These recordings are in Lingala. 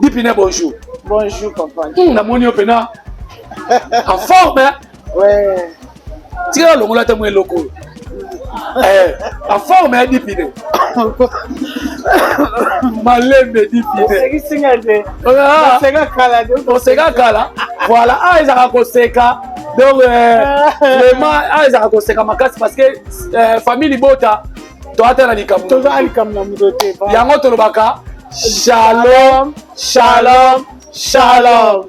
Dipine, bonjour. Bonjour papa. Namoni yo mpena en forme, hein? Ouais. Tikala longola ata mwa eloko oyo. En forme ya Dipine, malembe Dipine. Osekisi nga te. Ah. Oseka kala te. Koseka kala, voilà. Ah, ezalaka koseka. Donc vraiment, ah, ezalaka koseka makasi parce que famille libota, toata na likambo. Toza likambo na moto te. Yango tolobaka shalom, shalom, shalom.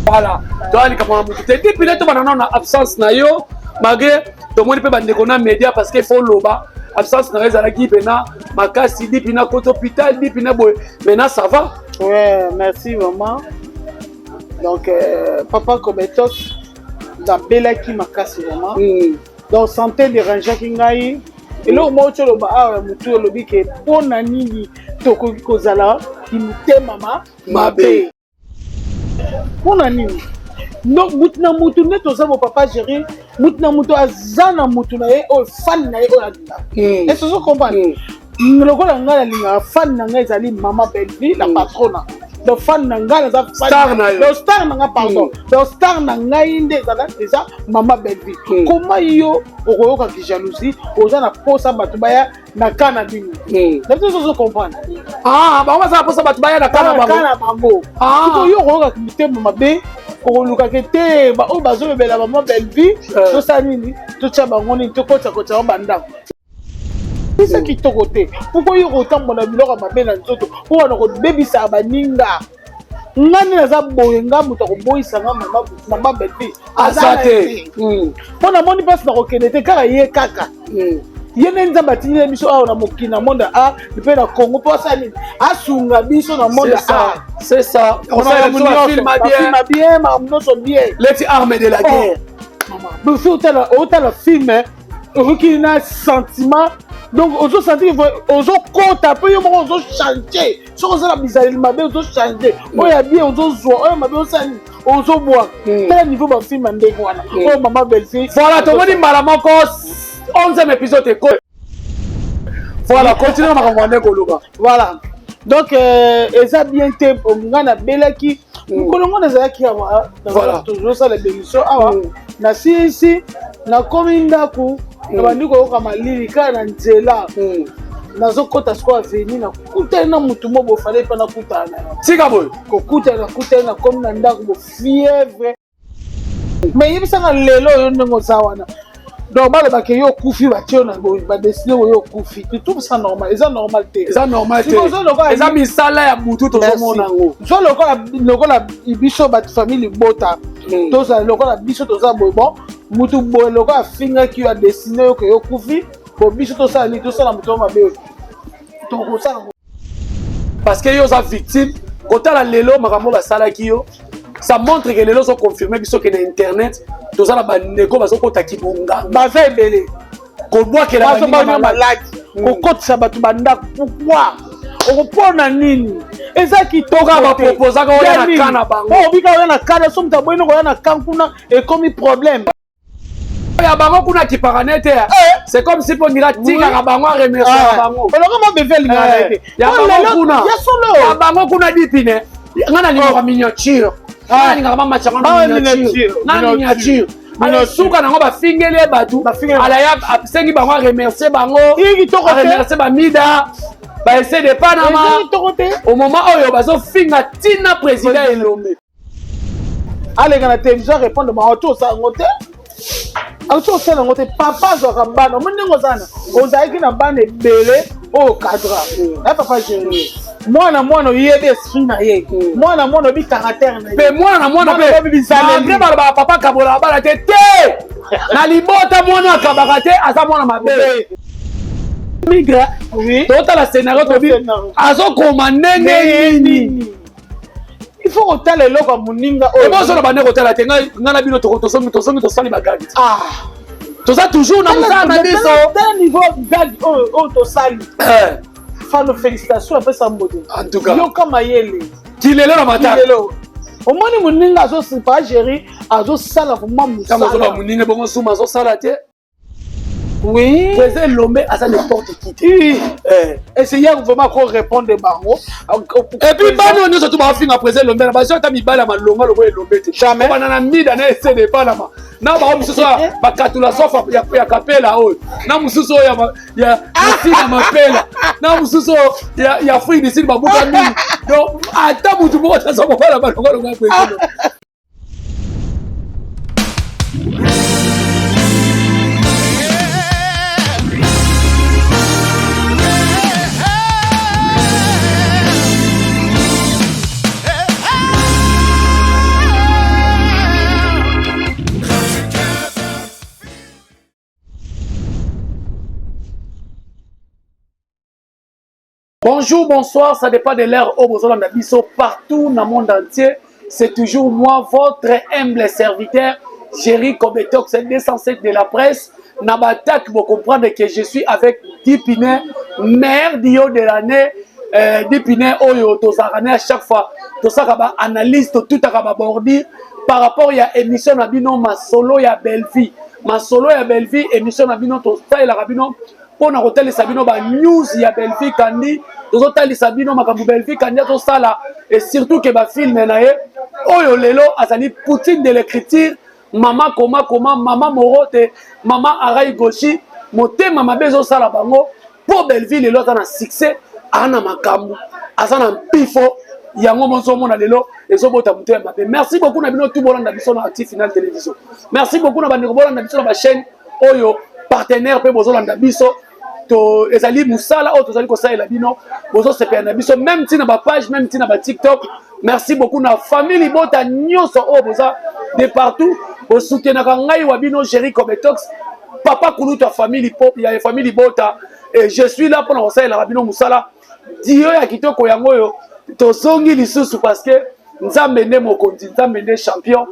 Voilà, toya likambo na motu te. Dipine, tobanda nano na absence na yo, malgré tomoni mpe bandeko na média, parce que faut loba absence na yo ezalaki mpena makasi. Dipine akoti hôpital, Dipine boye, maintenant ça va? Ouais, merci vraiment. Donc papa Kobetos, nabelaki makasi vraiment. Donc santé dérangeaki ngai. Eloko moko ti oloba awa, motu olobi ke mpo na nini tokoki kozala mitema mabe? Mpo na nini? No, mutu na mutu nde toza bo papa Géri, mutu na mutu aza na mutu na ye oyo fan na ye oyo alingaka. Est-ce ozo comprendre? Lokola ngai nalingaka, fan na ngai ezali mama Bellevue, la patrona. Donc fan na ngai naza fan Star na yo. Donc star na ngai, pardon. Donc star na ngai nde ezala eza mama Bellevue. Koma yo okoyokaki jalousie, oza na posa bato baya na ka na bino. Na biso ozo comprendre? Ah, bango baza na mposa bato baya na kana na bango. Ka na bango. Ah. Sikoyo yo okoyokaki mitema mabe, okolukaka te oyo bazolobela mama Bellevue. Tosala nini? Totya bango nini? Tokotiakotya bango bandako, eza kitoko te. Pourquoi yo kotambola biloko ya mabe na nzoto mpo wana kobebisa baninga? Nga nde naza boye, nga moto akoboyisa nga mama Bellevue aza te. Mpo namoni mpasi na kokende te, kaka ye, kaka ye nde Nzambe atindeli biso awa na mokili, na monde art mpe na Congo, mpo asala nini? Asunga biso na monde art. C'est ça. Osala biso bafilm bien. Bafilm bien, makambo nyonso bien. Leti arme de la guerre. Bofi otala film, okoki na sentiment, donc ozosentir, ozokota mpe yo moko ozochange. Soki oza na bizaleli mabe, ozochange. Oyo ya bien ozozwa, oyo mabe osala nini? Ozobwaka. Tala niveau bafilm ya ndenge wana oyo mama Bellevue. Voilà, tomoni mbala moko 11e épisode eko. Voilà, continue na makambo ande koloba. Voilà, donc eza bien te. Ngai nabelaki mokolo ngo nazalaki awa. Tozosala bémission awa, nasilisi, nakomi ndako, nabandi koyoka malili kaka na nzela. Nazokɔta sikoyo avenue, nakutani na motu mo bofale mpe nakutana na yo. Tika boye. Kokutana, nakutani, nakomi na ndako bo fièvre. Mais yebisanga lelo oyo ndenge oza wana, donc balobaka yo okufi, batie yo na badesine oyo okufi. Tu trouves ça normal? Eza normal te. Eza normal te. Eza misala ya butu, tozomona yango. Zo lokola biso bato famille libota, tozala lokola biso toza boye. Bon, mutu boye lokola afingaki yo, adesine yo ke yo okufi, po biso tosala nini? Tosala moto mabe oyo tokosala. Parce que yo oza victime. Kotala lelo makambo basalaki yo, ça montre que lelo ozoconfirme biso ke na internet toza na bandeko bazokota kibonganga. Baza ebele. Kobwakela baninga maladi, kokotisa bato bandako. Pourquoi? Okopona nini? Eza kitoko. Baproposaka oya na ka na bango. Obika oya na kana so moto aboyini koya na kan kuna, ekomi problème. Ya bango kuna kipaka ne te. C'est comme si mpo ndira tikaka bango, aremerciaka bango. Oloko ma beve alingaka te. Ya bango kuna. Ya solo. Ya bango kuna, Dipine, nga nalingaka miniature, nga nalingaka bamatianga na miniature, na miniature. Alors suka nango bafingeli ye bato, alaya asengi bango aremercie bango, aremercie bamida baese de Panama. Au moment oyo bazofinga ntina président Elombe aleka na télévision, répondre bango to osala yango te, auti osala yango te. Papa azwaka bana, omoni ndenge oza na ozalaki na bana ebele oyo cadre na papa Géri. Mwana mwana oyebi esprit na ye, mwana mwana oyebi caractère na ye. Mpe mwana na mwana mpe, malgré balobaka papa kabola bana te te, na libota mwana akabaka te, aza mwana mabe. Migre totala scénario, tobi azokoma ndenge nini? Il faut kotala eloko ya moninga. Oyo bozoloba bande kotala te. Ngai na bino tosongi, tosongi, tosali bagag, toza toujours na mosala na biso. Niveau gag oyo tosali, fano, félicitation, apesa mbote. En tout cas. Yoka mayele. Kilelo na mataka. Kilelo, omoni moninga azosipa, Géri azosala vraimen ntango ozoba mosala. Moninga bongo suma azosala te. Oui. Président Elombe aza n'importe qui te. Eh. Essayer vraiment ko répondre bango. Et puis bana oyo nyonso tu bafinga président Elombe na bazwi ata mibali ya malonga lokola Elombe te. Jamais. Bana na mida na ese de balama. Na bango mosusu oyo bakatula sofa ya kapela oyo. Na mosusu oyo ya ya mapela. Na mosusu oyo ya Afrique du Sud babuka mingi. Donc ata mutu moko aza mobala malonga lokola président. Bonjour, bonsoir, ça dépend de l'heure au bozolanda biso partout dans le monde entier. C'est toujours moi, votre humble serviteur, Jerry Kobetox, 207 de la presse. Nabatak, vous comprendre que je suis avec Dipine, maire Dio de l'année, Dipine Oyo, Tozarane à chaque fois. Tosaka ba analyse, tout à bordir par rapport à émission na bino, ma solo ya Bellevie. Ma solo ya Bellevie, émission na bino, tosalela bino. Mpo na kotalisa bino ba news ya Bellevie Kandi, tozotalisa bino makambo Bellevie Kandi azosala, et surtout ke ba film na ye oyo lelo azali Poutine de l'écriture, mama koma koma, mama Morote, mama Arai Goshi, motema mabe ezosala bango mpo Bellevie lelo aza na succès, aza na makambo, aza na mpifo, yango mozomona lelo ezobota moto ya mabe. Merci beaucoup na bino tout bolanda biso na Active Final Télévision. Merci beaucoup na bandeko bolanda biso na ba chaîne oyo partenaire pe bozolanda biso to ezali musala oyo tozali kosalela bino, bozosepela na biso même ti na ba page, même ti na ba TikTok. Merci beaucoup na famille libota nyonso oyo boza de partout bosoutenaka ngai wa bino Jerry Kobetox, papa kulutu ya famille lipo, ya famille libota, et je suis là pour kosalela bino musala dio ya kitoko yango oyo tozongi lisusu parce que Nzambe nde mokonzi, Nzambe nde champion.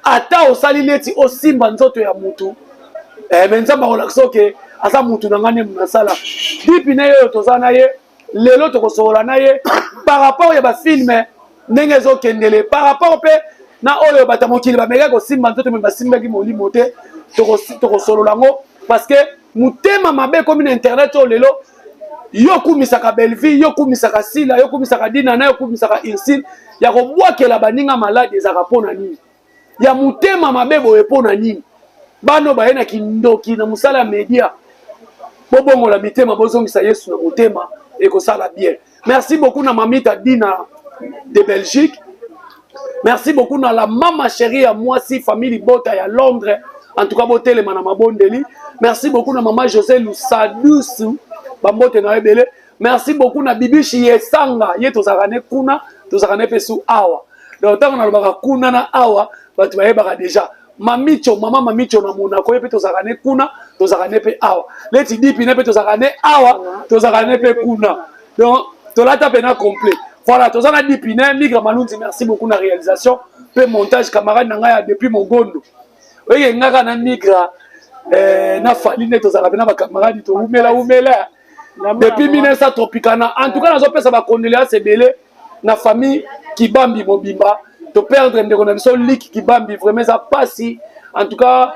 Ata osali neti osimba nzoto ya mutu, mais Nzambe akolakisa oke aza mutu na ngai nde nasala. Dipi na ye oyo toza na ye lelo tokosolola na ye par rapport ya ba film ndenge ezokendele, par rapport pe na oyo bato ya mokili bamekaki kosimba nzoto me basimbaki molimo te, tokosolola yango parce que motema mabe ekomi na internet oyo lelo. Yo kumisaka Bellevie, yo kumisaka Sila, yo kumisaka Dinana, yo kumisaka Ursule, ya kobwakela baninga maladi ezalaka mpo na nini? Ya motema mabe boye mpo na nini? Bano baye na kindoki na mosala ya media, bobongola mitema, bozongisa Yesu na motema, ekosala bien. Merci beaucoup na mamita Dina de Belgique. Merci beaucoup na la mama chérie ya mwasi famille Libota ya Londres. En tout cas botelema na mabondeli. Merci beaucoup na mama José Lusadusu bambote na ebele. Merci beaucoup na Bibishi Yesanga ye tozalaka ne kuna, tozalaka ne pe su awa. Donc tango nalobaka kuna na awa bato bayebaka déjà. Mamicho, mama Mamicho na Monaco ye pe tozalaka ne kuna, tozalaka ne pe awa. Leti Dipi ne pe tozalaka ne awa, tozalaka ne pe kuna. Donc tolata pe na complet. Voilà, tozala Dipi ne Migra Malunzi, merci beaucoup na réalisation pe montage camarade na ngai depuis Mogondo. Oye ngaka na Migra na Fally ne tozalaka pe na ba camarade to umela umela. Depuis 1900 Tropicana. En tout cas nazopesa ba condoléances ebele na famille Kibambi mobimba. To perdre ndeko na biso Lik Kibambi vraiment eza pasi. En tout cas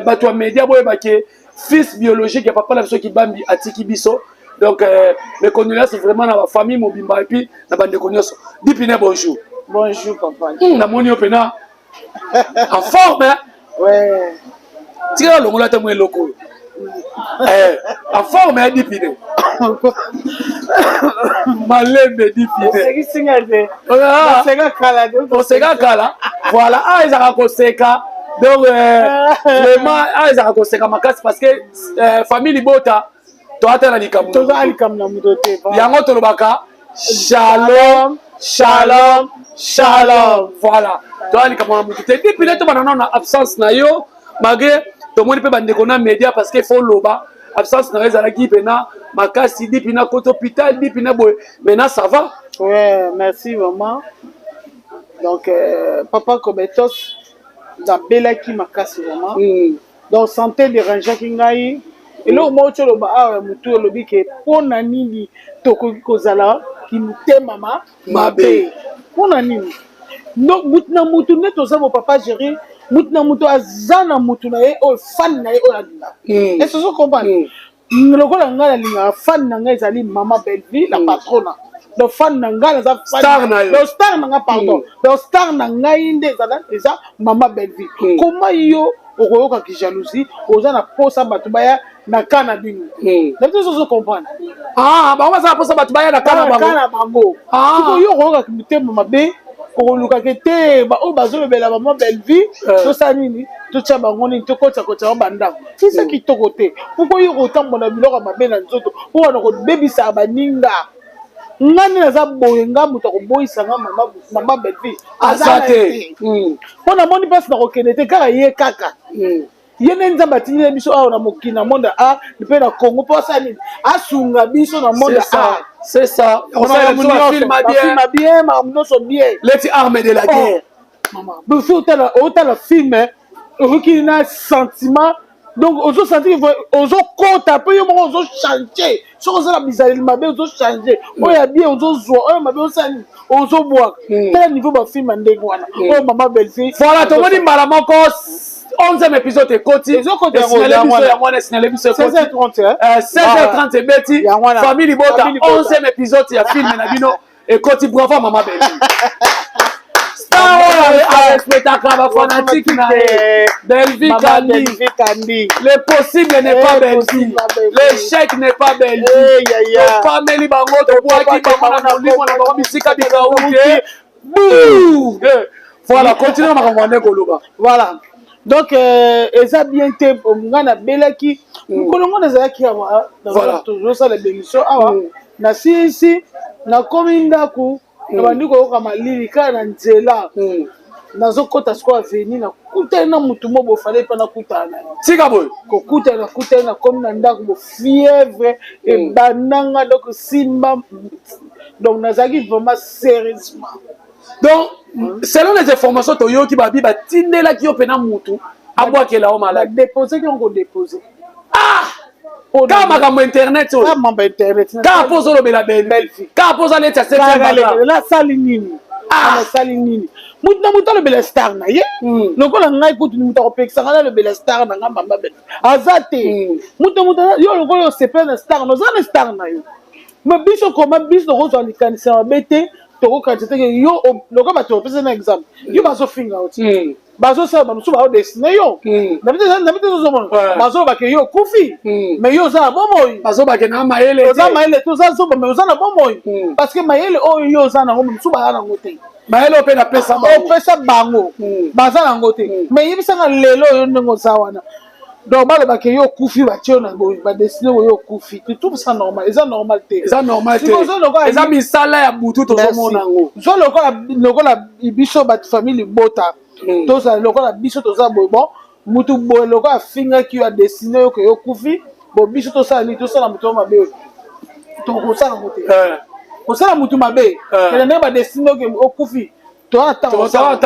bato ya média boyeba ke fils biologique ya papa na biso Kibambi atiki biso. Donc mes condoléances vraiment na ba famille mobimba et puis na bandeko nyonso. Dipine bonjour. Bonjour papa. Namoni yo pena en forme hein? Ouais. Tika longola ta mo eloko. En forme hein, Dipine. Malembe Dipine. Osekisi te. Oseka kala. Oseka kala. Voilà, ah ezaka koseka. Donc vraiment ah ezaka koseka makasi parce que famille Libota toatala likambo. Toza likambo na moto te. Yango tolobaka shalom, shalom, shalom. Voilà. Toa likambo na moto te. Dipine to banana na absence na yo malgré tomoni pe bandeko na média parce que faut loba absence na yo ezalaki pena makasi Dipine côté hôpital Dipine boye maintenant ça va. Ouais, merci vraiment. Donc papa Kobetos nabelaki makasi vraiment. Donc santé dérangeaki ngai. Eloko moko ti oloba awa motu olobi ke mpona nini tokoki kozala kimotema mabe. Mpona nini? Donc mutu na mutu nde toza bo papa Jerry, Mutu na mutu aza na mutu na ye oyo fan na ye oyo alingaka. Est-ce que comprendre? Lokola ngai nalingaka, fan na ngai ezali Mama Bellevue, la patrona. Donc fan na ngai naza star na yo. Donc star na ngai, pardon, donc star na ngai nde eza Mama Bellevue. Koma yo okoyokaki jalousie, oza na posa bato baya na ka na bino na biso, ozo comprendre? Ah, bango baza na posa bato baya na ka na bango. Na bango. Sikoyo yo okoyokaki motema mabe, okolukaka te baoyo bazolobela Mama Bellevue, tosala nini, totya bango nini, tokotiakotya bango bandako. Eza kitoko te. Pourquoi yo kotambola biloko ya mabe na nzoto mpo wana kobebisaka baninga? Nga nde naza boye, nga moto akoboyisa nga Mama Bellevue aza te. Mpo namoni mpasi na kokende te, kaka ye, kaka ye nde Nzambe atindeli biso awa na mokili, na monde a mpe na Congo, mpo asala nini? Asunga biso na monde a. C'est ça. Film bien, makambo nyonso bien. Leti arme de la guerre. Mama, biso otala film, okoki na sentiment, donc ozosentir, ozokota mpe yo moko ozochange. Soki oza na bizaleli mabe, ozochange. Oyo ya bien ozozwa, oyo mabe osala nini? Ozobwaka. Tala niveau bafilm ya ndenge wana oyo Mama Bellevue. Voilà, tomoni mbala moko 11e épisode ekoti, esignale biso yango wana, esignale biso ekoti 16h30 ebeti. Famille Libota, 11e épisode ya film na bino ekoti. Bravo Mama Bellevue, star oyo arespectaka bafanatike na ye, Bellevue Kandi. Le possible n'est pas Bellevue, l'échec n'est pas Bellevue. Topameli bango, tobwaki bango na molimo na bango bisika bikauke. Voilà, continue makambo wane koloba. Voilà, donc eza bien te. Ngai nabelaki mokolo ngo, nazalaki awa, tozosala bémission awa, nasilisi, nakomi ndako, nabandi koyoka malili kaka na nzela. Nazokɔta sikoyo avenue, nakutani na motu mo bofale mpe nakutana na ye. Tika boye. Kokutana, nakutani, nakomi na ndako, bo fièvre ebandanga, donc simba, donc nazalaki vraiment sérieusement. Donc selon les informations toyoki, babi batindelaki yo mpena mutu abwakela yo maladi. Badepose ki yango, kodepose. Ah, kaka makambo internet oyo. Mambo internet. Kaka mpo ozolobela Bellevue, kaka mpo oza neti ya septième. Nasali nini? Nasali nini? Mutu na mutu alobela star na ye. Lokola ngai kutu, mutu akopekisa ngai nalobela star na ngai Mama Bellevue aza te. Mutu na mutu, yo lokola osepela na star na, oza na star na yo. Mais biso koma biso tokozwa likanisi ya mabe te, tokokanisa teke yo lokola bato bapesa na exemple, yo bazofinga yo ti bazosala, bamosusu baodesine yo na bite, ozomona bazolobake yo okufi, mais yo oza na bomoi. Bazobake na mayele. Oza mayele te, oza zoba, mais oza na bomoi, parce que mayele oyo yo oza nango, mosusu baza nango te. Mayele oyo mpe napesa. Opesa bango, baza nango te. Mais yebisanga lelo oyo ndenge oza wana, donc balobaka yo okufi, batie yo na boye, badesine oyo okufi, tu trouves ça normal? Eza normal te. Eza normal te, eza misala ya butu, tozomona yango. Zo lokola biso bato famille Libota, tozala lokola biso toza boye, bon, mutu boye lokola afingaki yo, adesine yo ke yo okufi, bon, biso tosala nini? Tosala motu mabe oyo? Tokosala yango te. Kosala mutu mabe ena ndenge badesine yo ke okufi, toza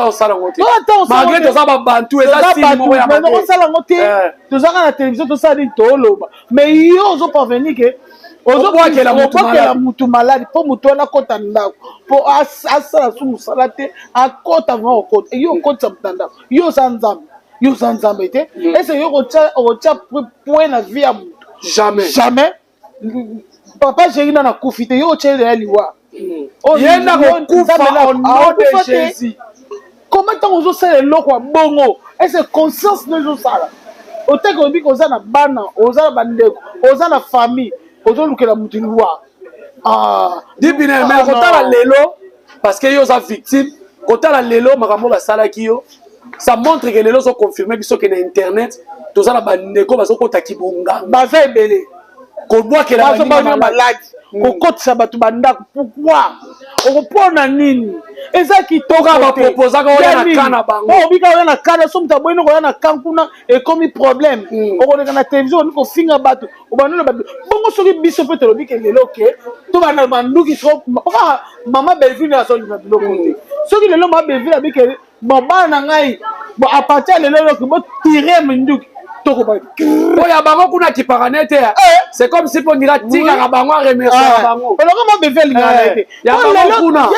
osala yango te, malgré toza babantu, eza signe moko ya mabe. Osala yango te. Tozaka na télévision, tosala nini, tooloba, mais yo ozoparvenir ke obwakela mutu maladi mpo mutu wana akɔta ndako mpo asala su mosala te, akɔta vraiment, okɔta yo, okɔtisa mutu na ndako. Yo oza Nzambe? Yo oza Nzambe te. Ese yo okotya point na vie ya mutu? Jamais. Jamais. Papa Géri nana akufi te, yo otya ye ya liwa. Ye na kokufa au nom de Jésus. Comment ntango ozosala eloko ya bongo, ese conscience no ezosala? Oteke oyebi oza na bana, oza na bandeko, oza na famille, ozolukela motu liwa. Dipine, mais kotala lelo, parce que yo oza victime, kotala lelo makambo basalaki yo, ça montre que lelo ozoconfirme biso ke na internet toza na bandeko bazokota kibonganga. Baza ebele. Kobwakela baninga maladi, kokotisa bato bandako. Pourquoi? Okopona nini? Eza kitoko. Baproposaka oya na ka na bango. Obika oya na kana so moto aboyini koya na kan kuna, ekomi problème. Okoleka na télévision, obandi kofinga bato, obandi loba bongo. Soki biso mpe tolobi ke lelo ke tobanda banduki, kaka Mama Bellevue azolinga biloko te. Soki lelo Mama Bellevue abike, bon, bana na ngai, bon, à partir ya lelo eloki botire minduki, tokoba. Oyo bango kuna kipaka ne te, c'est comme si mpo ndira tikaka bango, aremerciaka bango. Oloko Mama Bellevue alingaka na ye te. Ya bango kuna,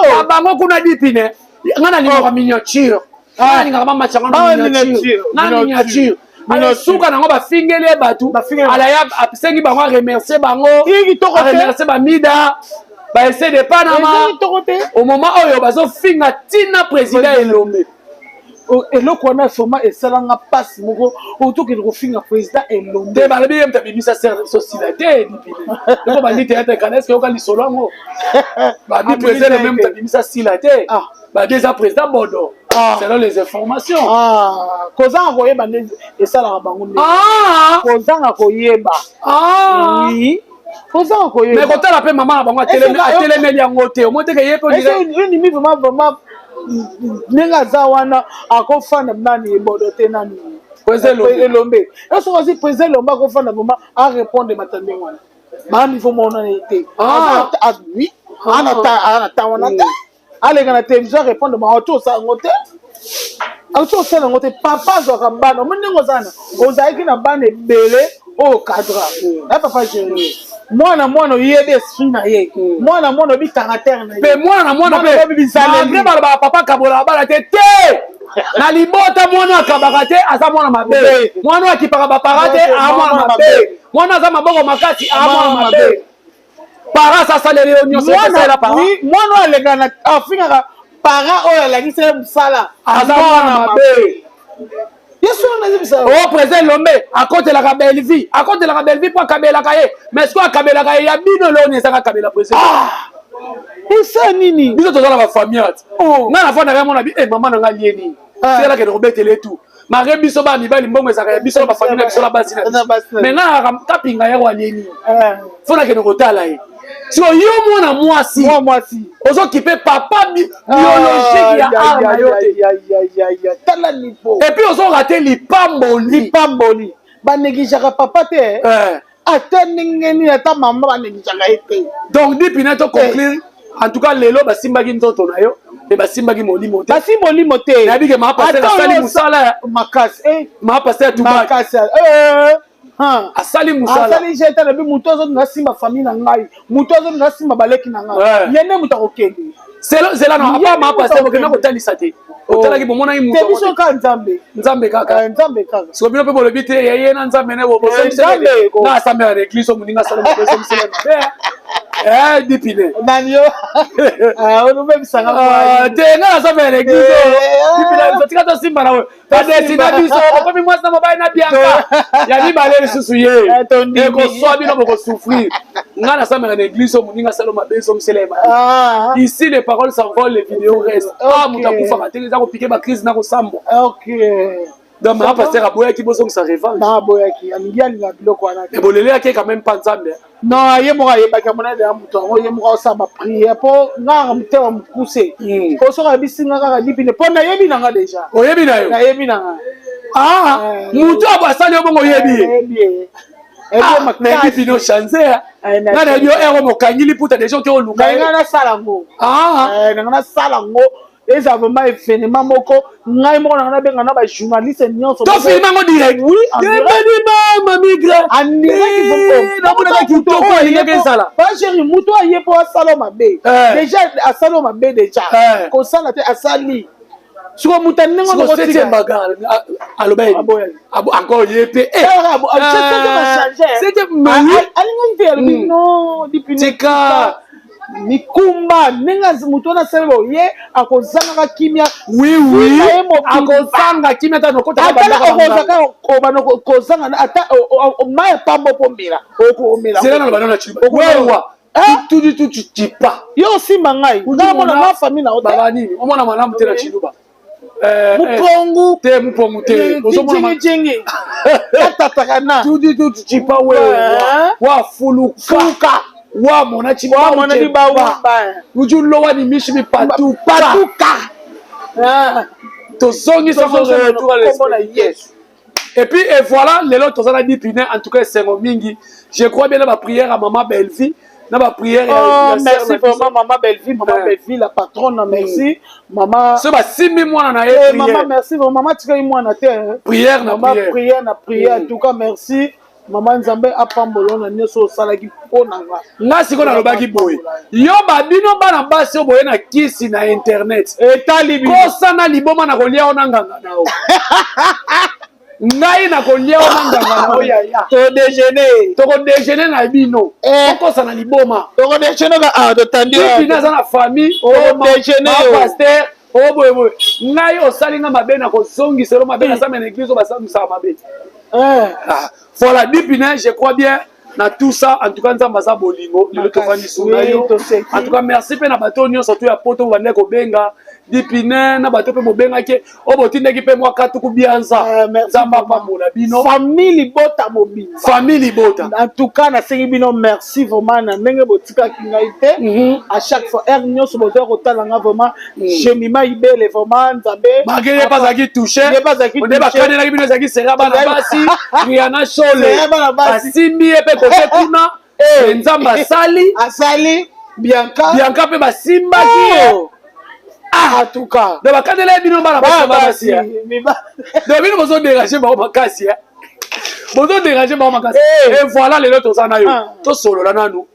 ya bango kuna dipine, nga nalingaka miniature. Ah. Nalingaka bamatch yango na miniature, na miniature. Alors suka nango bafingeli ye bato, alaya asengi bango aremercie bango, aremercie bamida baese de Panama au moment oyo bazofinga ntina président Elombe. Eloko wana vraiment esalanga mpasi moko, otokende kofinga président Elombe. Te, balobi ye moto abimisa sere na biso sila te. Oko bandi théâtre kana, est-ce yoka lisolo yango? Babi président Elombe moto abimisa sila te, babi eza président Bodo, selon les informations. Kozanga koyeba nde esalaka bango nde kozanga koyeba. Oui, kozanga koyeba. Mais kotala mpe mama na bango atelemeli yango te, omoi teke ye mpe. Nimi vraiment, vraiment, ndenge aza wana, akofanda nani Ebodo te, nani Elombe. Soki ozi président Elombe akofanda vraiment arépondre bato ndenge wana, baa niveau moko nani te. Oui, ana ta wana te, aleka na télévision arépondre bango, auti osala yango te, auti osala yango te. Papa azwaka bana, omoi ndenge oza na ozalaki na bana ebele oyo cadre na papa Géri, mwana mwana oyebi esprit na ye, mwana mwana oyebi caractère na ye. Mpe mwana na mwana mpe, malgré balobaka papa kabola bana te te, na libota mwana akabaka te, aza mwana mabe. Mwana oyo akipaka bapara te, aa mwana mabe. Mwana aza maboko makasi, aa mwana mabe. Para asasaleli yo nyonso. Mwana oyo aleka na afingaka para oyo alakisi ye mosala. Aza mwana mabe. Yesu wana ezebisa. O président Elombe akotelaka Bellevie, akotelaka Bellevie mpo akabelaka ye. Mais sikoyo akabelaka ye ya bino, eloni ezaka akabela président? Esa nini? Biso toza na bafamille ati ngai nafandaka ya mona bi e mama na ngai lie nini, tikalakende kobetela etu mare. Biso bana mibali, mbongo ezalaka ya biso na bafamille na biso na basi na biso. Mais ngai kapinga yako alie nini, fo nakende kotala ye. Siko yo mwana mwasi ozokipe papa biologique ya art na yo te. Tala niveau. Et puis ozorater lipamboli. Lipamboli. Banégligeaka papa te, ata ndenge nini, ata mama banégligeaka ye te. Donc dipina to conclure, en tout cas lelo basimbaki nzoto na yo mpe basimbaki molimo te. Basimbi molimo te. Nayebi ke maa pasteur asali mosala. Makasi. Maa pasteur Tubaki makasi. Asali mosala. Asali jete na bi moto azonga asimba famille na ngai, moto azonga asimba baleki na ngai, ye nde moto akokende. Zela na apa maa pasteur okenda kotalisa te, otalaki bomonaki. Moto biso kaka Nzambe. Nzambe kaka. Nzambe kaka. Siko bino mpe bolobi te ya ye na Nzambe ne na asambela na église, o moninga asala mabe dipine. Nani yo olobebisanga? Te, nga nasambela na église dipine, tika tosimba na oyo badesina biso okomi mwasi na mobali na Bianka ya mibale lisusu ye ekoswa bino bokosouffrir. Nga nasambela na église, oyo moninga asala mabe ezongisela ye mabe. Ici les paroles s'envolent, les vidéos restent. Ah, moto akufaka te, eza kopike bacrise na kosambwa. Donc mama pasteur aboyaki bozongisa revanche. Aboyaki, alingi alinga biloko wana te. Bolelelaki quand même mpa Nzambe. Non, ye moko ayebaki, amona deya moto yango, ye moko asala baprière mpo ngaka motema mokuse, po soki ayebisi nga kaka dipine, mpo nayebi na nga déjà. Oyebi na yo? Nayebi na nga. Ah, moto abo asali yo bongo, oyebi ye? Nayebi bino change, nga nayebi yo ero mokangi liputa déjà oke oluka. Nga nasala yango, nanga nasala yango, eza vraiment événement moko ngai moko nanga nabenga na bajournaliste nyonso. Tofilme yango direct. Ebeni mama migre namonaka kitoko alingaki ezala. Bachéri, moto aye mpo asala mabe déjà, asala mabe déjà, kosala te, asali siko moto ndenge septième bagarre aloba encore ye mpe. Alingaki te, alobi non. Tika. Mikumba ndenge moto wana asali bo ye akozangaka kimia. Oui, akozanga kimia ata ata kozanga ata mai ya pamba mpo mela, okomela. Zela na bana na wewa tudi tuti tipa. Yo osimba ngai, ngai mona na famille na yo. Baba nini, omona malamu te na Chiluba. Mupongu. Te, mupongu te. Jenge tatataka na tudi tuti tipa wewa wafuluka wamona. Wamona chibauba udi ulowa ni mishi mipatuka. Patuka. Tozongisa. Kombo Yesu. Et puis et voilà, lelo toza na dipine. En tout cas esengo mingi, je crois bien na baprière ya mama Bellevie, na baprière. Oh, merci vraiment mama Bellevie, mama Bellevie la patronne, merci mama. So basimbi mwana na ye. Mama merci vraiment, mama tikali mwana te. Prière na prière. Prière na prière, en tout cas merci. Mama, Nzambe apambola na nyonso osalaki mpo na nga. Nga sikoyo nalobaki boye: yo babino bana basi oyo boye na kisi na internet, etali bino. Kosa na liboma na kolia o na nganga na yo. Ngai na kolia o na nganga na yo, yaya. Todéjeuner. Tokodéjeuner na bino. Eh. Tokosa na liboma. Tokodéjeuner ka ah totandi. Bino aza na famille. Odéjeuner yo. Pasteur oyo boye boye, ngai osali nga mabe, na kozongiselo mabe. Nasamba na église oyo basambisaka mabe. Ah, voilà, Dipine, je crois bien na tout ça. En tout cas, Nzambe aza bolingo. Lelo tofandi sunga yo. En tout cas, merci mpe na bato nyonso to ya poto bande kobenga Dipine, na bato mpe bobengaki oyo botindaki mpe mwa katuku bianza. Nzambe apambola bino. Famille libota mobimba. Famille libota. En tout cas, nasengi bino merci vraiment na ndenge botikaki ngai te. À chaque fois, heure nyonso bozoya kotala nga, vraiment, Jemima Ibele, vraiment, Nzambe. Malgré ye mpe azalaki touché. Ye mpe azalaki. Nde bakanelaki bino ezalaki sera bana basi, Riana Shole. Sera bana basi. Basimbi ye mpe kote kuna. Nzambe asali. Asali Bianca. Bianca mpe basimbaki ye. Ah, en tout cas. Donc bakandela ye bino bana basi, basi. Donc bino bozodéranger bango makasi, bozodéranger bango makasi. Et voilà, lelo toza na yo, tosolola nanu.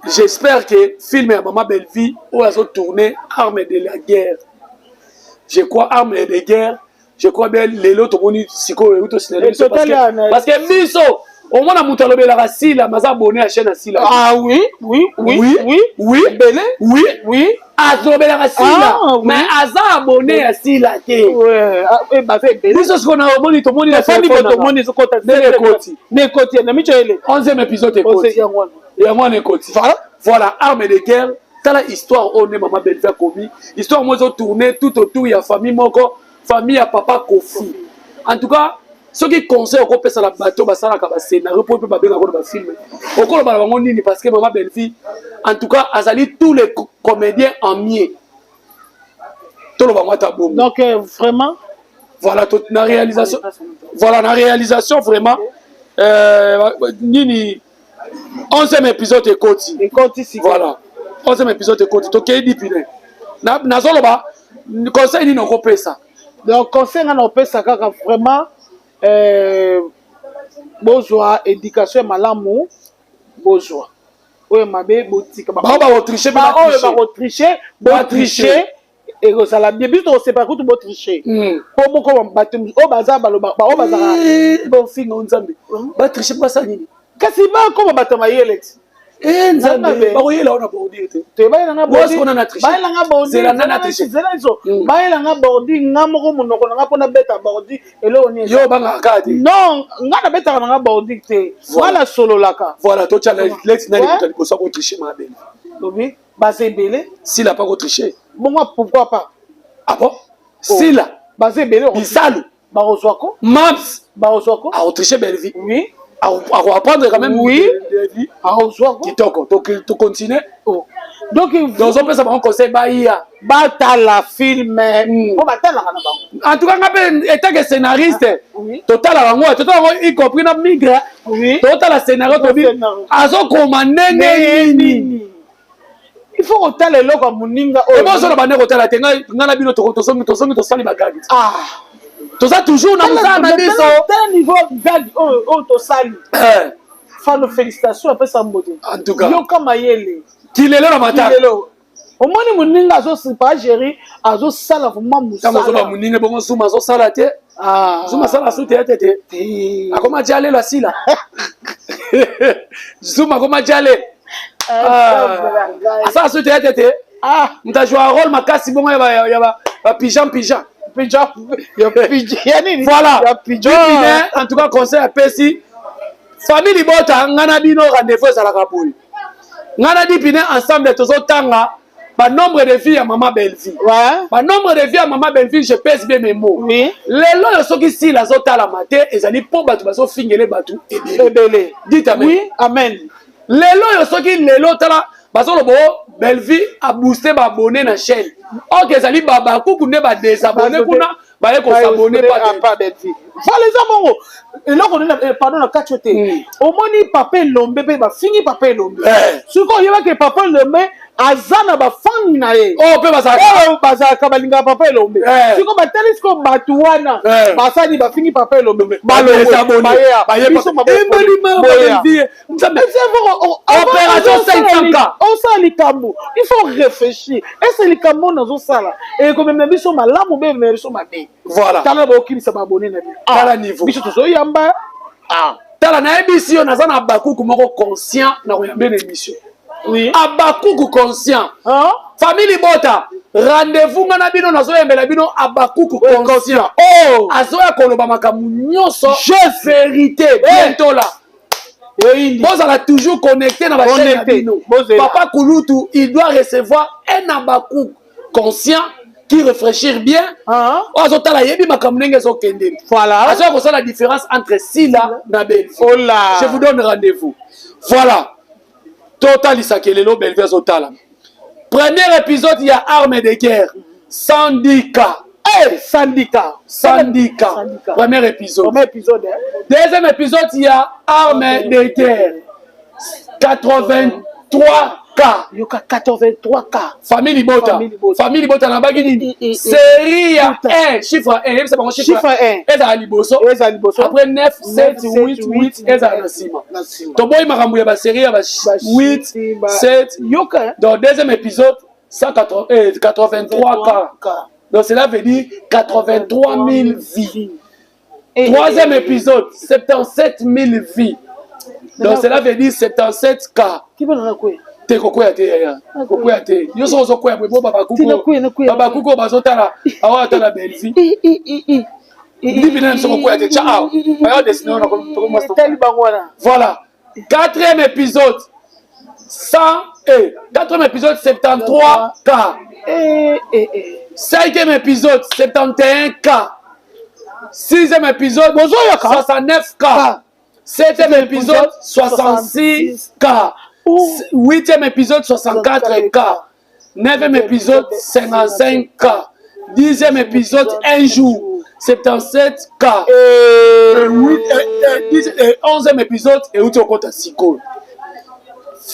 J'espère que film ya Mama Bellevie oyo azotourner, Arme de la guerre, je crois, Arme de guerre, je crois bien, lelo tomoni sikoyo euti osinale biso, parce que biso omona moto alobelaka Sila, maza abonné ya chaîne ya Sila. Ah oui. Oui. Oui. Oui. Ebele. Oui. Oui. Azolobelaka Sila, Ah, oui. mais aza abonné ya Sila te. Baza ebele. Biso sikoyo na omoni, tomoni na tofandi telefone na nga. Tomoni ezokota. Ndenge ekoti. Nde ekoti na miso ele. 11e épisode ekoti. Yango wana. Yango wana ekoti. Voilà. Voilà, Arme de guerre. Tala histoire oyo nde Mama Bellevue akomi, histoire moko ezotourner tout autour ya famille moko, famille ya papa Kofi. En tout cas, soki conseil okopesa na bato basalaka bascénario mpo mpe babengaka na bafilm, okoloba na bango nini? Parce que Mama Bellevue, en tout cas, azali tous les comédiens en mieux, toloba ngo ata bongo. Donc vraiment. Voilà, na réalisation, voilà, na réalisation vraiment, nini, 11e épisode ekoti. Ekoti sika. Voilà, 11e épisode ekoti. Tokei Dipine, nazoloba conseil nini okopesa? Donc conseil nga na opesa kaka vraiment, bozwa éducation ya malamu, bozwa oyo mabe, botika. Bao bakotricher mpe. Oyo bakotricher, botricher, ekozala bien. Biso tokosepela kutu botricher, mpo moko bato oyo baza baloba, oyo bazalaka. Bofinga Nzambe, batricher mpo basala nini? Kasi bakoma bato ya mayele ti. Nzambe, bakoyela wana bordure te. Bayelanga bordure. Bayelanga bordure, nga moko monoko na nga mpona beta bordure, eloko nini? Yo obangaka kaka te. Non, nga nabetaka nanga bordure te, nga nasololaka. Voilà, totya leti nani moto liboso akotricher mabele? Lobi baza ebele. Sila pa kotricher? Bongo pourquoi pas? Ah bon, Sila? Baza ebele. Bisalu. Bakozwako. Mams. Bakozwako. Akotricher Bellevie? Oui. Akoapprendre quand même. Oui, akozwako. Kitoko, tocontinue. Donc tozopesa bango conseil, baya. Batala film mpo batalaka na bango. En tout cas, nga mpe en tant que scénariste, totala bango, totala bango, y compris na migre. Totala scénario, tobi azokoma ndenge nini. Il faut kotala eloko ya moninga. Oyo bozona bande kotala te, ngai na bino tosongi, tosongi, tosali bagag. Toza toujours na mosala na biso. Tala niveau gag oyo tosali. Fano, félicitation, apesa mbote. En tout cas. Yoka mayele. Kilelo na matala. Kilelo, omoni moninga azopa géri, azosala vraiment. Ntango ozoba mosala. Moninga bongo Zuma azosala te. Zuma asala su théâtre te, akoma jalelo, asila. Zuma akoma jalelo, asala su théâtre te. Moto azwa rôle makasi bongo ya bapigeon, pigeon. Voilà, en tout cas, conseil apesi famille libota. Nga na bino, rendez-vous ezalaka boye: nga na Dipine ensemble, tozotanga banombre de vues ya Mama Bellevue. Banombre de vues ya Mama Bellevue, je pèse bien mes mots. Lelo oyo, soki Sila azotalama te, ezali mpo bato bazofingele bato ebele. Ebele. Dites amen. Oui, amen. Lelo oyo, soki lelo tala, bazoloba o Bellevue abooster baabonnés na chaîne, ok, ezali bakuku nde badésabonner kuna, baye kos'abonner. Pa Bellevue. Voilà, eza bongo. Eloko nini, pardon, na kati yo te. Omoni papa Elombe mpe bafingi papa Elombe. Soki oyebaki papa Elombe. Aza na bafani na ye. Oyo mpe bazalaka. Oyo bazalaka, balingaka papa Elombe. Sikoyo batali, sikoyo bato wana basali, bafingi papa Elombe, balongwe, biso. Nzambe, opération 500K. Osala likambo, il faut réfléchir: ese likambo oyo nazosala ekomemela biso malamu be ememela biso mabe? Tala, baokimisa baabonnés na bino. Tala niveau. Biso tozoyamba. Tala, nayebisi yo, naza na bakuku moko conscient na koyambe na émission. Abakuku conscient. Famille libota, rendez-vous, nga na bino nazoyembela bino abakuku conscient. Oh. Azoya koloba makambo nyonso, vérité, bientôt là. Eyindi. Bozala toujours connecté na bachaîne na Connecté. bino. Bozela. Papa Kulutu, il doit recevoir un abakuku conscient qui réfléchir bien. Oyo azotala, yebi makambo ndenge ezokende. Azoya kosala différence entre Sila na Belvi. Ola. Je vous donne rendez-vous. Voilà, totalisaki lelo Belvi azotala premier épisode ya Arme de guerre, 110K. Hey, 110K. 110K. 110K. Premier épisode. Premier épisode, hein? Deuxième épisode ya Arme de guerre, 83K. Yoka, 83K. Famille libota. Famille libota. Famille libota, nabaki nini? Série ya 1, chiffre 1, yebisa bango chiffre. Chiffre 1. Ezala liboso. Eza liboso. Après 9, 7, 8, 8 ezala na nsima. Na nsima. Toboyi makambo ya basérie ya ba 8, 7. Yoka, hein? Donc deuxième épisode, 180, 83K. Donc cela veut dire 83 000 vues. Troisième épisode, 77 000 vues, donc cela veut dire 77K. Kibona na kwe. Te, kokwea te yaya, kokwea te. Yo soki ozokwea boye bo Te, nakwea, nakwea. babakuku oyo bazotala awa, atala Belvi. Ndibi na biso, kokwea te, tya awa baya dessiner wana. Etali bango wana. Voilà, quatrième épisode, 100 et quatrième épisode, 73K. Cinquième épisode, 71K. Sixième épisode, Bozoyoka? 69K. Septième épisode, 66K. Oh. Huitième épisode, 64K. Neuvième épisode, 55K. 10e épisode, un jour, 77K. Et 11e épisode euti okota sikoyo.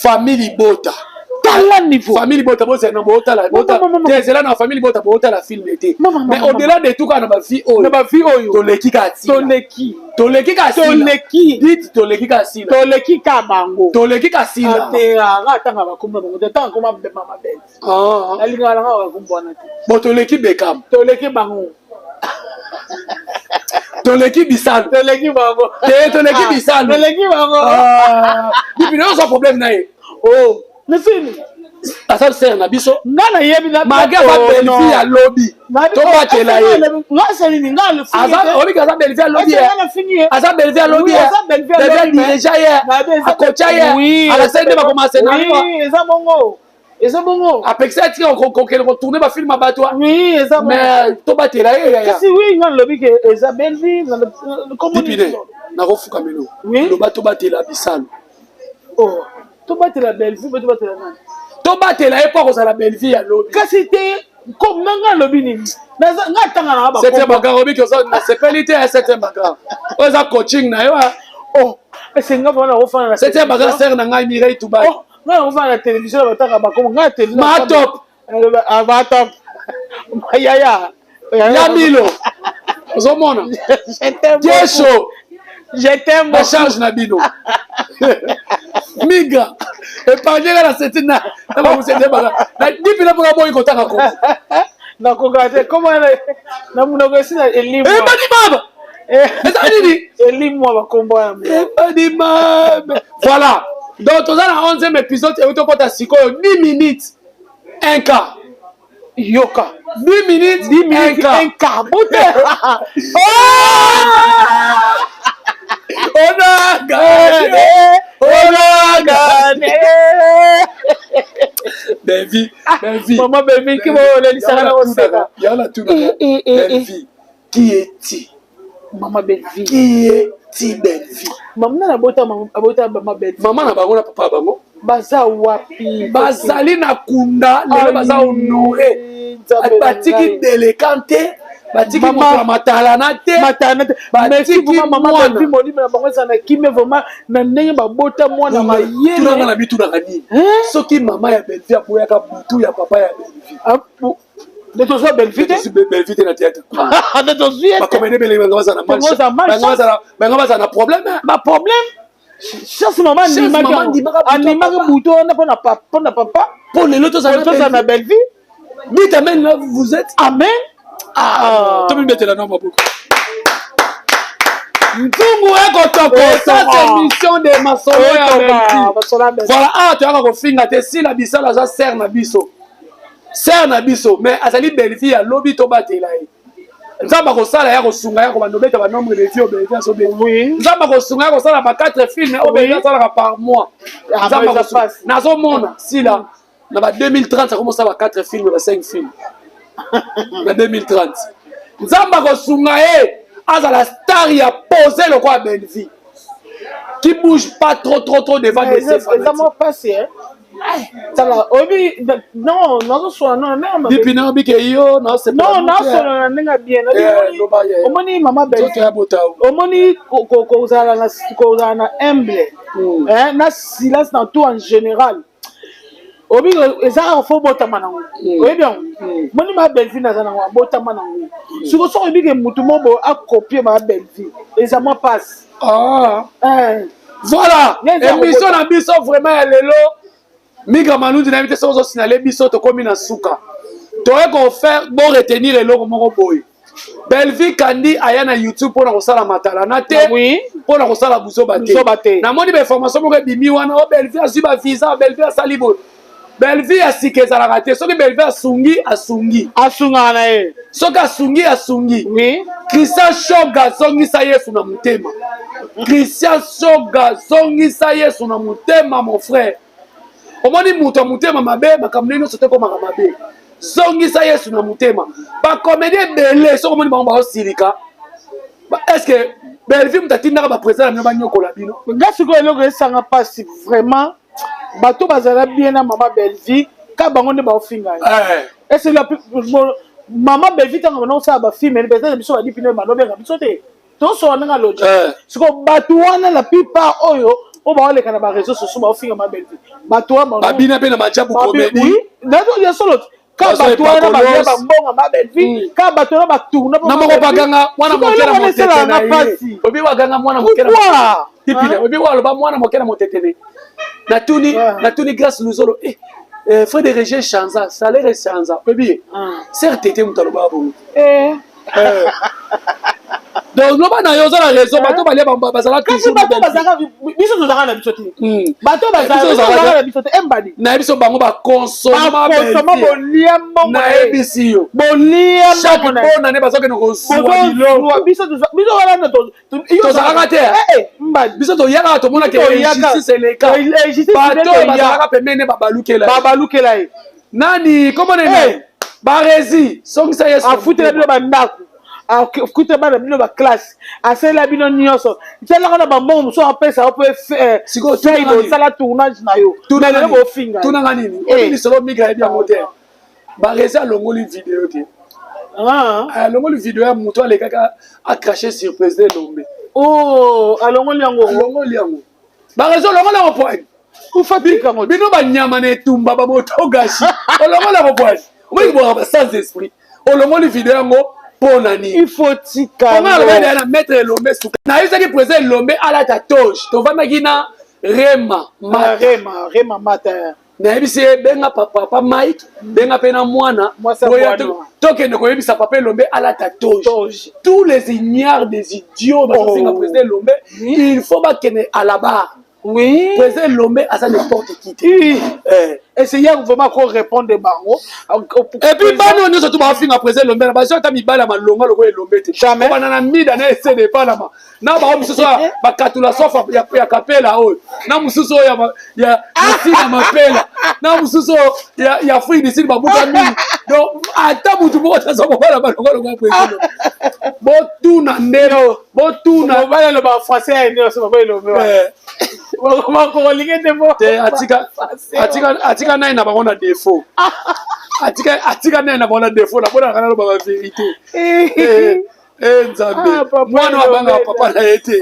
Famille libota, Tala niveau. Famille libota, bozela na bootala te, ezela na famille libota, bootala film te. Mais au-delà de tout, kaka na bavues oyo, Na bavues oyo, toleki kaka sila. Toleki. Toleki kaka sila. Toleki. Dites, toleki kaka sila. Toleki ka bango. Toleki kaka sila. Te, nga atanga bakombo na bango te, atanga koma mama Bele. Nalingaka nanga bakombo wana te. Bon, toleki Bekam. Toleki bango. Toleki Bisalo. Toleki bango. Te, toleki Bisalo. Toleki bango. Dipine ozwa problème na ye. Oh, mesini. Aza sere na biso. Nga nayebi na Malgré aza Belvi ya lobi, tobatela ye. Nga selini nga. Aza obiki, aza Belvi ya lobi, aza Belvi ya lobi. Belvi adirigea ye, akotia ye, alakisa nde bakoma scénario. Eza bongo, eza bongo. Apekisa atika kokende kotourner bafilm ya bato. Oui, eza. Mais tobatela ye, yaya. Kasi oui, nga nalobi ke eza Belvi. Dipine nakofukamelo. Loba, tobatela Bisalo. Oh, tobatela Belvi mpe tobatela nani? Tobatela ye mpo akozala Belvi ya lobi. Kasi te, nga alobi nini, nga atanga na. Septième bagarre, obiki nasepeli te. Septième bagarre oyo eza coaching na yo. Oh, ese nga mpona nakofanda na Septième bagarre, sere na ngai Mireille Tubai. Nga nakofanda na télévision, na batanga bakomo nga na télévision. Matop. Matop, yaya. Ya Milo, ozomona Diesho. Je t'aime. Bacharge na bino miga épargne nga na seti na bamusete baka na dipina mpoka boyi kotanga kombo. Nakoka te, koma na monoko esi na elimwa. Ebadi mama, eza nini? Elimwa bakombo ya. Ebadi mama. Voilà, donc toza na 11e épisode euti okota sikoyo, 10 minutes, 1 K. Yoka. 10 minutes, 10 minutes, 1 K. 1 K bote. On a gagné, on a gagné. Belvi, Belvi. Mama Belvi, ki bolelisaka na koseka. Yana tunaka Belvi, qui est-il? Mama Belvi. Qui est-il, Belvi? Mama nani abota? Abota mama Belvi. Mama na bango na papa na bango. Baza wapi? Bazali na kunda lelo, baza honoré, batiki délinquant te. Batiki moto ya matalana te. Matalana te. Merci vraiment, mama Bellevue, molimo na bango ezala na kimia vraiment, na ndenge babota mwana mayele. Tunanga na bitunaka nini? Soki mama ya Bellevue aboyaka butu ya papa ya Bellevue, nde tozwa Bellevue te. Bellevue te na théâtre. Nde tozwi ye. Bacomédien ebele banga bazala na banga bazala na problème. Baproblème. Chance mama andimaki, andimaki butu wana mpona papa. Mpo lelo tozala na Bellevue. Dites amen là où vous êtes. Amen. Ah, tomibetela no maboko. Ntungu ekotoko, ça c'est mission de masolo ya Bellevue. Voilà, awa toyaka kofinga te. Sila Bisala aza sœur na biso, sœur na biso, mais azali Bellevue ya lobi, tobatela ye. Nzambe akosala ya kosunga ya kobanda obeta banombre de vie oyo Bellevue azobeta. Nzambe akosunga ya kosala ba 4 films oyo Bellevue asalaka par mois. Nzambe akosunga. Nazomona Sila na ba 2030 akomosala ba 4 films, ba 5 films na 2030. Nzambe akosunga ye azala star ya pose lokola Bellevue qui bouge pas trop trop trop devant des Eza mwa pasi. Tala, oyebi, non, nazoswana non. Dipi nayobi ke yo. Non, nasolola na ndenge ya bien. Omoni mama Bellevue, omoni kozala na humble na silence na tout en général. Oyebi, eza kaka faut botama nango. Oyebi yango, moni ma Bellevue naza nango, abotama nango. Siko soki oyebi ke motu mo boye akopie ma Bellevue, eza mwa pasi. Voilà, émission na biso vraiment ya lelo, Migra Malundi, nayebi te soki ozosinale biso. Tokómi na suka, toye kofaire bo retenir eloko moko boye: Bellevue Kandi aya na YouTube mpona kosala matalana te, mpona kosala buzoba te. Namoni bainformation moko ebimi wana: o Bellevue azwi bavisa, Bellevue asali boye. Bellevue ya sika ezalaka te. Soki Bellevue asungi, asungi. Asungaka na ye. Soki asungi, asungi. Christian Shoga, azongisa Yesu na motema. Christian Shoga, azongisa Yesu na motema, mon frère. Omoni moto ya motema mabe, makambo ndenge nyonso te ekomaka mabe. Zongisa Yesu na motema. Bacomédien ebele, soki omoni bango baosilika, est ce que Bellevue moto atindaka baprésident na bino banyokola bino? Nga sikoyo eloko esanga mpasi vraiment, bato bazala bien na mama Bellevue, ka bango nde baofinga ye. Ese mama Bellevue, ntango bana kosala bafilms, peut-être biso badipine balobenga biso te, tosola ndenge alobi. Sikoyo bato wana, la plupart oyo baoleka na baréseau sociaux baofinga mama Bellevue, bato wana Babina mpe na majabu comédie. Ya solo, ka bato wana balia bambonga ma Bellevue, ka bato wana batourna. Na moko baganga mwana moke na motete na ye. Obi baganga mwana moke na tipile, obi waloba mwana moke na motetene. Natuni Grâce Luzolo, eh, frais de régie chanza, salaire chanza, oyebi ser tete moto aloba bongo. Donc loba na yo, oza na raison, bato balia bazala. Kasi bato bazalaka, biso tozalaka na biso te. Bato bazalaka na biso te, embadi. Nayebi so bango bakonsoma. Bolia mbongo. Nayebisi yo. Bolia. Chaque bonne année bazokende kozwa biloko. Biso wana. Tozalaka te. Mbadi. Biso toyakaka, tomonaka injustice eleka. Bato oyo bazalaka pembeni babalukela. Babalukela ye. Nani komona nani? Baresi, songisa Yesu. Afutela bino bandako, akutela bana bino baclasse, asalela bino nyonso, tialaka na bambongo mosusu apesa yo mpe osala tournage na yo. Lelo bofinga. Tunanga nini? Oyebi lisolo, Migra yebi yango te. Baresi alongoli video te, alongoli video ya moto alekaka acrache sur président Elombe. Oh, alongoli yango? Alongoli yango. Baresi olongoli yango poine. Ufatika. Bino banyama na etumba, bamotogashi, olongoli yango poine. Omoni bwaka ba sans esprit. Olongoli video yango mpo na nini? Il faut tika. Onga alobaki na maître Elombe suka, nayebisaki président Elombe alata toge. Tovandaki na Rema. Rema, Rema Mata. Nayebisi ye: benga papa Mike, benga mpe na mwana, tokende koyebisa papa Elombe alata toge. Tous les ignares des idiots bazofinga président Elombe, il faut bakende à la barre. Président Elombe aza n'importe qui te. Essayer vraiment ko répondre bango. Et puis bana nyonso to bafinga président Elombe na bazwi ata mibali ya malonga lokola Elombe te. Obanda na mida na esede epanama na bango mosusu bakatula sofa ya kapela oyo, na mosusu oyo ya sina mapela, na mosusu oyo ya Afrique du Sud babuka mingi. Donc ata mutu moko taza mobala malonga lokola président, botuna nde botuna. Mobali aloba français ya nyonso, baba Elombe bakolinge te. Te, atika nai na bango na défaut. Atika atika nene na bona défaut na bona kana loba ba vérité. Eh, eh Nzambe. Ah, Mwana abanga papa na ye te.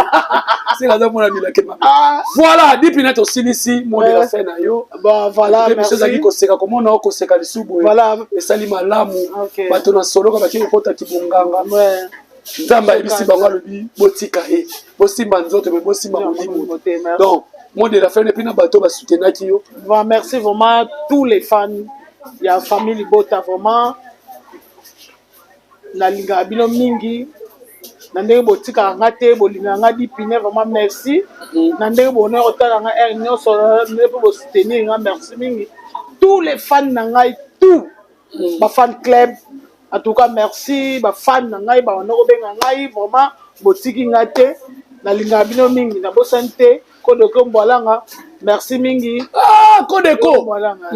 Sika aza mwana bilake mabe. Ah. Voilà, depuis na tosilisi mot de la fin na yo. Bon, voilà, merci. Ezalaki koseka komona o koseka lisusu boye. Voilà. Esali malamu. Okay. Bato na soloka baki kokota kibonganga. Ouais. Nzambe ayebisi bango alobi botika ye. Bosimba nzoto mais bosimba molimo. Donc, mot de la fin et puis na bato basoutenaki yo. Bon, merci vraiment tous les fans ya famille Libota vraiment. Nalingaka bino mingi na ndenge botikaka nga te, bolingaka nga dipine vraiment merci. Na ndenge bonheur otala nga heure nyonso, ndenge mpe bosoutenir nga, merci mingi. Tous les fans na ngai, tout ba fan club, en tout cas merci ba fan na ngai, ba ndoko benga ngai vraiment botiki nga te, nalingaka bino mingi, nabosani te Kodeko Mbwalanga, merci mingi. Ah, Kodeko Mbwalanga.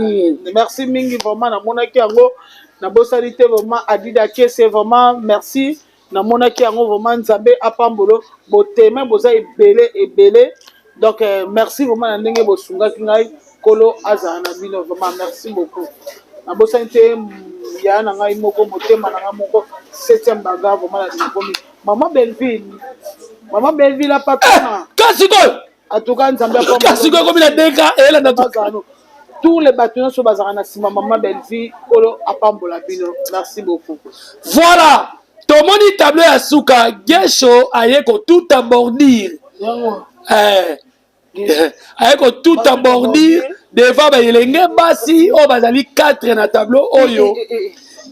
Merci mingi vraiment, namonaki yango, nabosani te vraiment Adida Kese vraiment merci, namonaki yango vraiment Nzambe apambolo, botema boza ebele ebele. Donc merci vraiment na ndenge bosungaki ngai, kolo azala na bino vraiment merci beaucoup. Nabosani te ya na ngai moko, motema na ngai moko, 7e bagarre vraiment na nakomi. Maman Belleville, Maman Belleville la patronne. Kasi ko. En tout cas Nzambe apambolo. Kasi ko komi na deka elanda to. Tous les bato nyonso bazalaka na nsima Maman Belleville, kolo apambola bino. Merci beaucoup. Voilà, tomoni tableau ya suka, Gesho aye kotuta bordure. Aye kotuta bordure devant ba elenge basi oyo bazali 4 na tableau oyo.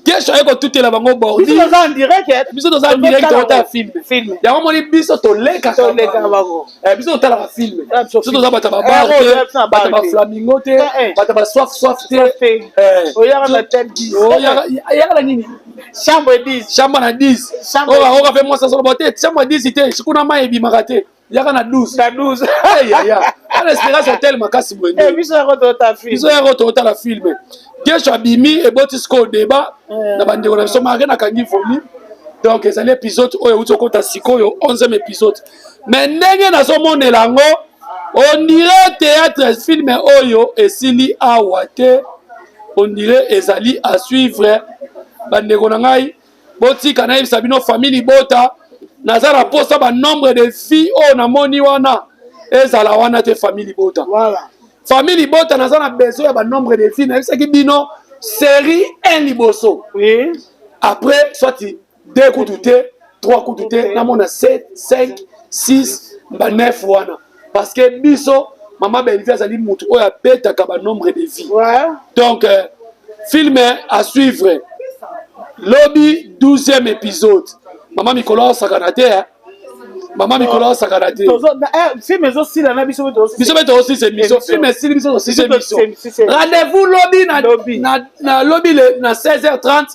Gesho aye kotutela bango bordure. Biso toza en direct. Biso toza en direct, totala film. Film. Yango moni biso tolekaka bango. Biso totalaka film. Biso toza bato ba bar te, bato ba flamingo te, bato ba soif soif te. Oyaka na tête 10. Oyaka na nini? Chambre 10. Chambre na 10. Oyo oka pe mwasi asolo te, chambre 10 te, kuna mai ebimaka te. Yaka na 12. Na 12. Ay ay ay. Ana Espérance Hotel makasi boye. Biso yako totala film. Biso yako totala film. Gesho abimi eboti siko débat na bandeko na biso marke nakangi volume. Donc ezali épisode oyo euti okota sikoyo 11e épisode. Mais ndenge nazomonela yango on dirait théâtre film oyo esili awa te. On dirait ezali à suivre bandeko na ngai. Botika nayebisa bino famille Libota, naza na posa ba nombre de filles oyo namoni wana ezala wana te famille Libota. Voilà. Famille Libota naza na besoin ya ba nombre de filles, nayebisaki bino série 1 liboso. Oui. Après soit 2 kutu te, 3 kutu te, namona 7, 5, 6, ba 9 wana. Parce que biso Maman Bellevue azali mutu oyo abetaka ba nombre de vies. Ouais. Donc film à suivre. Lobi 12e épisode. Maman Mikolo asakana te. Maman Mikolo asakana te. Film ezosila na biso biso mpe tozosilisa émission. Film esili biso tosilisa émission. Rendez-vous lobi na lobi na 16h30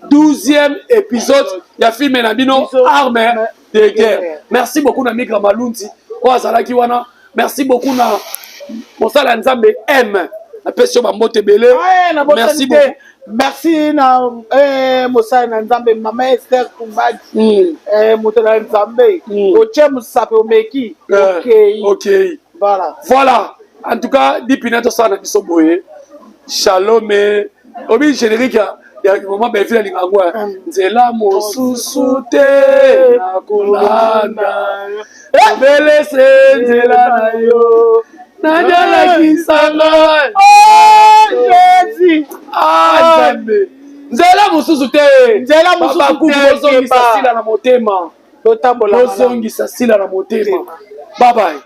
12e épisode ya film na bino Arme de guerre. Merci beaucoup na Migra Malunzi oyo azalaki wana. Merci beaucoup na mosala ya Nzambe M. Napesi yo bambote ebele. Merci beaucoup. Merci na mosala na Nzambe Mama Esther Kumbadi. Moto na Nzambe. Otie mosape omeki. Okay. Okay. Voilà. Voilà. En tout cas, dipina tosala na biso boye. Shalom. Obi générique ya Maman Bellevue alinga yango. Nzela mosusu te nakolanda. Obelese nzela na yo. Nanyalakisa ngai. Oh Jésus. Ah Nzambe. Nzela mosusu te. Nzela mosusu te. Bozongisa sila na motema. Totambola. Bozongisa sila na motema. Bye bye.